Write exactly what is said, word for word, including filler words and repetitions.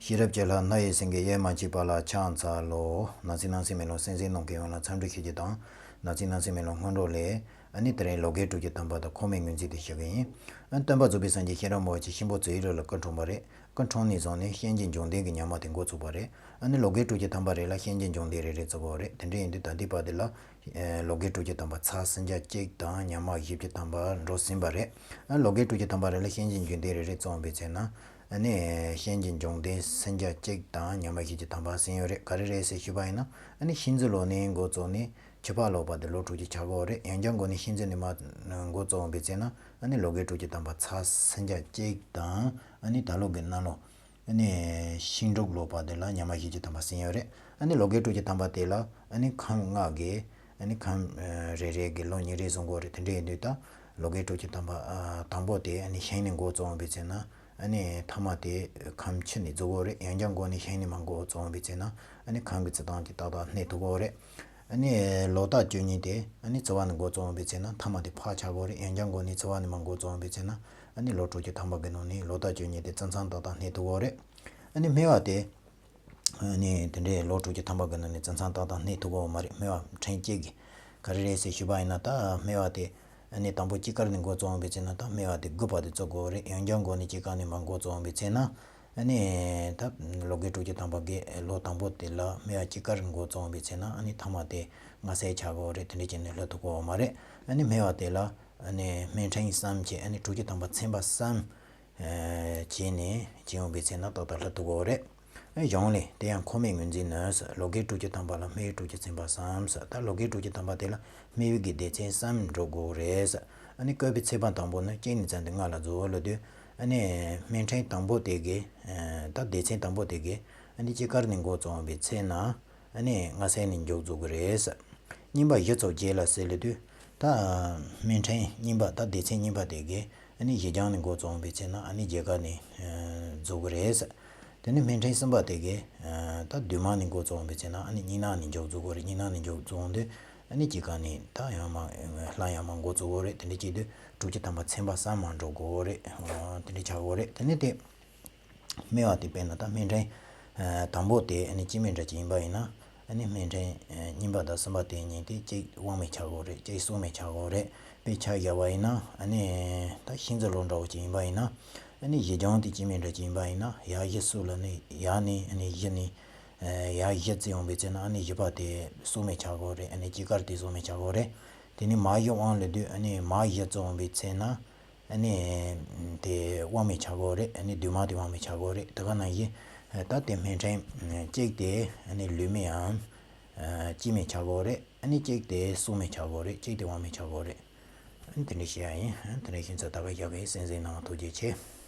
ཤེས་རབ་ཀྱི་ལྷ་རྣ་ཡི་སེང་གེ། གཡེར་མ་མཆིས་པ་ལ་ཕྱག་འཚལ་ལོ། ནང་གསེས་ནང་གསེས་མེ་ལོང་གསན་གཟིགས་གནང་མཁན་ཡོངས་ལ་འཚམས་འདྲི་ཞུ་རྒྱུ་དང་། ནང་གསེས་ནང་གསེས་མེ་ལོང་སྔོན་འགྲོ་ལས། ཨ་ནི་དེ་རིང་ལོ་རྒོད་སྤྲུལ་སྐུ་དམ་པ་དང་ཁོ་མོའི་ངོས་འཛིན་དེ་ཞུ་གི་ཡིན། ཨ། སྟོན་པ་རྫོགས་པའི་སངས་རྒྱས་གཤེན་རབ་མོ་ཆེ་གཤིན་པོ་རྩེའི་རི་ལ་སྐུ་འཁྲུངས་པ་རེད། སྐུ་འཁྲུངས་ནས་བཟུང་ནས་གཤེན་གྱི་འབྱུང་ལྡན་གྱི་ཉ་མ་དེ་འགོ་བཙུགས་པ་རེད། ཨ་ནི་ལོ་རྒོད་སྤྲུལ་སྐུ་དམ་པ་རེ་ལ་གཤེན་གྱི་འབྱུང་ལྡན་རེ་རེ་བཙུགས་པ་རེད། དེ་འདྲ་ཡིན་དུས་ད་ལྟའི་བར་དེ་ལ། ཨ། ལོ་རྒོད་སྤྲུལ་སྐུ་དམ་པ་ཚར་སུམ་བརྒྱ་གཅིག་དང་ཉ་མ་བཞི་བཅུ་ཐམ་པ་འགྲོ་ཟིན་པ་རེད། ཨ། ལོ་རྒོད་སྤྲུལ་སྐུ་དམ་པ་རེ་ལ་གཤེན་གྱི་འབྱུང་ལྡན་རེ་རེ་བཙུགས་པའི་ཚེ་ན། ཨ་ནི་གཤེན་གྱི་འབྱུང་ལྡན་སུམ་བརྒྱ་གཅིག་དང་ཉ་མ་བཞི་བཅུ་ཐམ་པ་ཟིན་ཡོད་རེད། ག་རེ་རེད་ཟེར་ཞུས་པ་ཡིན་ན། ཨ་ནི་ཤིང་རྫི་ལོ་ནས་འགོ་བཙུགས་ནས་ཆུ་ཕག་ལོ་བར་དུ་ལོ་དྲུག་ཅུ་ཆགས་ཀྱི་ཡོད་རེད། ཡང་བསྐྱར་འགོ་ནས་ཤིང་རྫི་ནས་མར་འགོ་བཙུགས་པའི་ཚེ་ན། ཨ་ནི་ལོ་རྒོད་སྤྲུལ་སྐུ་དམ་པ་ཚར་སུམ་བརྒྱ་གཅིག་དང་། ཨ་ནི་ད་ལོ་གི་གནམ་ལོ། ཨ་ནི་ཤིང་འབྲུག་ལོ་བར་དུ་ལ་ཉ་མ་བཞི་བཅུ་ཐམ་པ་ཟིན་ཡོད་རེད། ཨ་ནི་ལོ་རྒོད་སྤྲུལ་སྐུ་དམ་པ་དེ་ལ། ཨ་ནི་ཁམས་ལྔ་གི། ཨ་ནི་ཁམས། ཨ། རེ་རེ་གི་ལོ་ཉེར་རེ་བཟུང་གི་ཡོད་རེད། དེ་འདྲ་ཡིན་དུས་ད་ལོ་རྒོད་སྤྲུལ་སྐུ་དམ་པ། ཨ། དང་པོ་དེ་ཨ་ནི་ཤིང་ནས་འགོ་བཙུགས་པའི་ཚེ་ན། ཨ་ནི་ཐ་མ་དེ་ཁམས་ཆུ་ནས་རྫོགས་ཀྱི་ཡོད་རེད། ཡང་བསྐྱར་འགོ་ནས་ཤིང་ནས་མར་འགོ་བཙུགས་པའི་ཚེ་ན། ཨ་ནི་ཁམས་ཀྱི་རྩི་ཐང་གི་ཏག་ཏག་སྣེ་ཐུག་གི་ཡོད་རེད། ཨ་ནི་ལོ་རྟགས་བཅུ་གཉིས་དེ་ཨ་ནི་ཚི་བ་ནས་འགོ་བཙུགས་པའི་ཚེ་ན་ཐ་མ་དེ་ཕག་ཆགས་ཀྱི་ཡོད་རེད། ཡང་བསྐྱར་འགོ་ནས་ཚི་བ་ནས་མར་འགོ་བཙུགས་པའི་ཚེ་ན། ཨ་ནི་ལོ་དྲུག་ཅུ་ཐམ་པ་གི་ནང་ནས་ལོ་རྟགས་བཅུ་གཉིས་དེ་རྩི་མཚམས་ཏག་ཏག་སྣེ་ཐུག་གི་ཡོད་རེད། ཨ་ནི་སྨེ་བ་དེ། ཨ་ནི་དེ་འདྲའི་ལོ་དྲུག་ཅུ་ཐམ་པ་གི་ནང་ནས་རྩི་མཚམས་ཏག་ཏག་སྣེ་ཐུག་གི་ཡོད་མ་རེད། སྨེ་བ་ཕྲེང་གཅིག་གི། ག་རེ་རེད་ཟེར་ཞུས་པ་ཡིན་ན། ད་སྨེ་བ་དེ་ཨ་ནི་དང་པོ་དཀྱིལ་ཀ་ནས་འགོ་བཙུགས་པའི་ཚེ་ན་ད་སྨེ་བ་དེ་དགུ་བར་དུ་བཙུགས་ཀྱི་ཡོད་རེད། ཡང་བསྐྱར་འགོ་ནས་དཀྱིལ་ཀ་ནས་མར་འགོ་བཙུགས་པའི་ཚེ་ན། ཨ་ནི་ད་ལོ་རྒོད་སྤྲུལ་སྐུ་དམ་པ་གི་ལོ་དང་པོ་དེ་ལ་སྨེ་བ་དཀྱིལ་ཀ་ནས་འགོ་བཙུགས་པའི་ཚེ་ན། ཨ་ནི་ཐ་མ་དེ་སྔ་སེ་ཆགས་ཀྱི་ཡོད་རེད། དེ་འདྲ་བྱས་ནས་སླེབས་ཐུབ་ཀྱི་ཡོད་མ་རེད། ཨ་ནི་སྨེ་བ་དེ་ལ། ཨ་ནི་སྨེ་ཕྲེང་བསམ་བྱས། ཨ་ནི་དྲུག་ཅུ་ཐམ་པ་ཚན་པ་གསུམ། ཨ། བྱས་ནས་བྱས་ཡོང་བའི་ཚེ་ན་ཏག་ཏག་སླེབས་ཐུབ་ཀྱི་ཡོད་རེད། ཨ། གཞུང་ལས། དེ་ཡང་ཁོ་མོའི་ངོས་འཛིན་ནི། ལོ་རྒོད་སྤྲུལ་སྐུ་དམ་པ་ལ་སྨེ་དྲུག་ཅུ་ཚན་པ་གསུམ་ཟེར། ད་ལོ་རྒོད་སྤྲུལ་སྐུ་དམ་པ་དེ་ལ་སྨེ་བའི་གི་སྡེ་ཚན་གསུམ་འགྲོ་དགོས་རེད་ཟེར། ཨ་ནི་བཀོད་པའི་ཚེས་པ་དང་པོ་ནི་གཅིག་ནས་བརྩིས་ཏེ་ལྔ་ལ་རྫོགས་ལ་དུས། ཨ་ནི་སྨེ་ཕྲེང་དང་པོ་དེ་གི། ཨ། ད་སྡེ་ཚན་དང་པོ་དེ་གི། ཨ་ནི་དཀྱིལ་ཀ་ནས་འགོ་བཙུགས་པའི་ཚེ་ན། ཨ་ནི་སྔ་སེ་ནས་མཇུག་རྫོགས་ཀྱི་རེད་ཟེར། རྙིང་པ་བཞི་ཚོ་རྗེས་ལ་ཟེར་ལ་དུས། ད་སྨེ་ཕྲེང་རྙིང་པ། ད་སྡེ་ཚན་རྙིང་པ་དེ་གི། ཨ་ནི་བཞི་རྐྱང་ནས་འགོ་བཙུགས་པའི་ཚེ་ན། ཨ་ནི་བརྒྱད་ཀ་ནས། ཨ། རྫོགས་ཀྱི་རེད་ཟེར། དེ་ནས་སྨེ་ཕྲེང་གསུམ་པ་དེ་གི། ཨ། ད་བདུན་མ་ནས་འགོ་བཙུགས་པའི་ཚེ་ན། ཨ་ནི་གཉིས་ནག་ནས་མཇུག་རྫོགས་ཀྱི་རེད། གཉིས་ནག་ནས་མཇུག་རྫོགས་དུས། ཨ་ནི་དཀྱིལ་ཀ་ནས་ད་ཡང་མར་ལྷ་ཡང་མར་འགོ་བཙུགས་ཀྱི་རེད། དེ་འདྲ་བྱེད་དུས་དྲུག་ཅུ་ཐམ་པ་ཚན་པ་གསུམ་མར་འགྲོ་དགོས་རེད། ཨ། དེ་འདྲ་ཆགས་ཀྱི་རེད། དེ་ནས་དེ། སྨེ་བ་དེ་དཔེར་ན་ད་སྨེ་ཕྲེང་། ཨ། དང་པོ་དེ་ཨ་ནི་སྐྱེ་མེད་འདྲ་ཅིག་ཡིན་པ་ཡིན་ན། ཨ་ནི་སྨེ་ཕྲེང་། ཨ། གཉིས་པ་དང་གསུམ་པ་དེ་གཉིས་དེ་གཅིག་དབང་མེད་ཆགས་ཀྱི་རེད། གཅིག་སྲོག་མེད་ཆགས་ཀྱི་རེད། དཔེ་ཆ་བཞག་པ་ཡིན་ན། ཨ་ནི་ད་ཤིང་རྫི་ལོ་འདྲ་བོ་ཅིག་ཡིན་པ་ཡིན་ན། ཨ་ནི་བཞི་རྐྱང་དེ་སྐྱེ་མེད་འདྲ་ཅིག་ཡིན་པ་ཡིན་ན། ཡར་བཞི་བཙུགས་ལ་ནི་ཡར་ནས་ཨ་ནི་བཞི་ནས། ཨ། ཡར་བཞི་བརྩི་ཡོང་བའི་ཚེ་ན། ཨ་ནི་བཞི་པ་དེ་སྲོག་མེད་ཆགས་ཀྱི་རེད། ཨ་ནི་དཀྱིལ་ཀ་དེ་སྲོག་མེད་ཆགས་ཀྱི་རེད། དེ་ནས་མར་བཞི་དབང་ལ་དུས། ཨ་ནི་མར་བཞི་བཙུགས་ཡོང་བའི་ཚེ་ན། ཨ་ནི་དེ་དབང་མེད་ཆགས་ཀྱི་རེད། ཨ་ནི་བདུན་མ་དེ་དབང་མེད་ཆགས་ཀྱི་རེད། དེ་ག་ནང་བཞིན་ད་དེ་སྨེ་ཕྲེང་གཅིག་དེ་ཨ་ནི་ལུས་མེད་འམ། ཨ། སྐྱེ་མེད་ཆགས་ཀྱི་རེད། ཨ་ནི་གཅིག་དེ་སྲོག་མེད་ཆགས་ཀྱི་རེད། གཅིག་དེ་དབང་མེད་ཆགས་ཀྱི་རེད། ཨ་ནི་དེ་འདྲ་བཤད་ཡ་ཡིན། ཨ། དེ་འདྲ་བཤད་ཚར། ད་ག་རྒྱབ་ཡིན། གསན་གཟིགས་གནང་བ་ཐུགས་རྗེ་ཆེ།